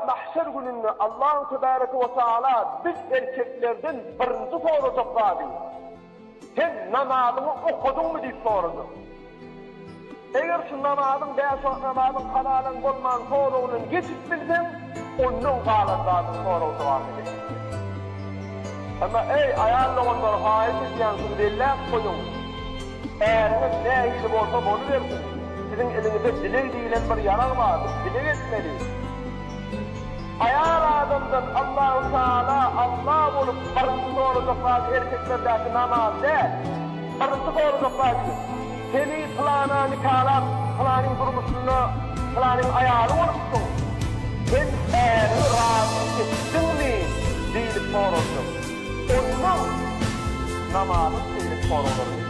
Mahşer gününde Allahu tebareke we taala biz erkeklerden birinji sorajak zady, Sen namazyňy okadyňmy diýip sorajak. Eger şu namazyň bäş wagt namazyň halalan bolman soragyndan geçip bilseň, ondan galan zadyň sorag jogabyna geçip bilersiň. Emma eý, aýal doganlar haýyş edýän şuny belläp goýuň, äriňiz nähili bolsa bolubersin, siziň eliňizde dileg diýlen bir ýarag bar, biz dileg etmeli. Aýal adamdan Allahu Taala Allah bolup birinji sorajak zady erkeklerdäki namaz däl. Birinji sorajak zady seni pylana nikalap pylanyň durmuşynda pylanyň aýaly bolupsyň. Sen äriňi razy etdiňmi diýlip soraljak. Ondan namazyň beýleki soraglary geler.